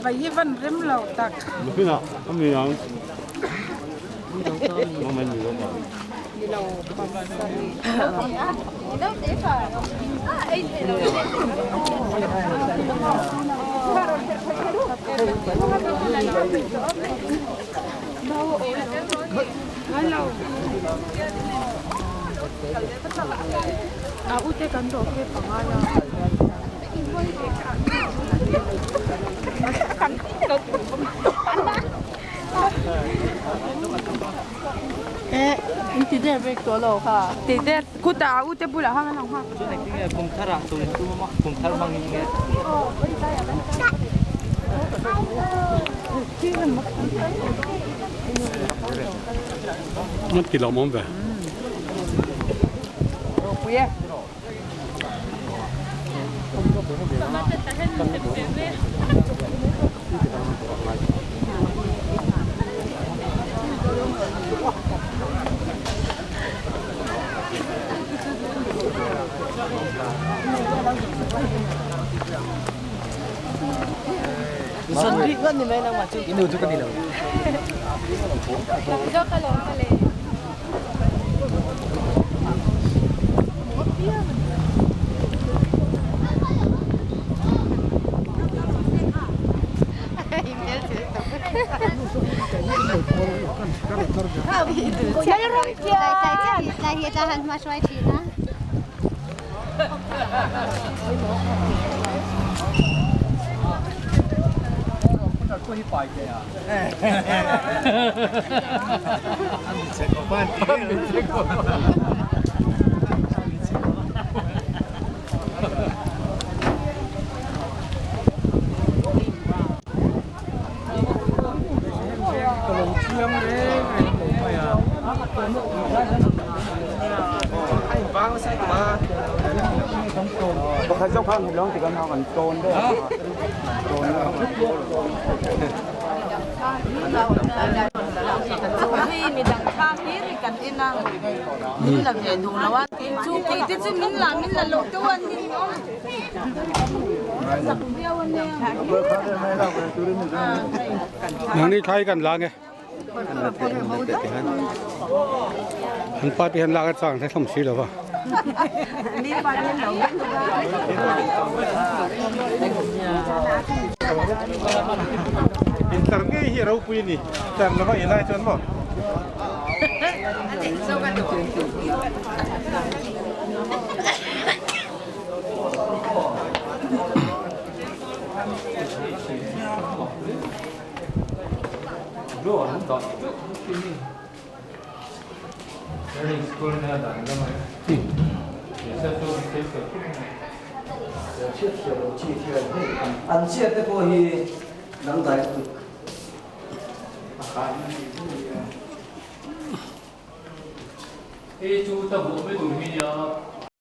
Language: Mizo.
Vai hi van rem lo tak. Nan ti lawmawm ve. Nangni thlai kan la nge. An pa te hian lak a chang hlawm si lo va. Intar ngei hi a ropui a ni. Tar lova i lai chuan maw? An chhiat te pawh hi dangdai lutuk. Hei chu ta buh mai tur hi nia.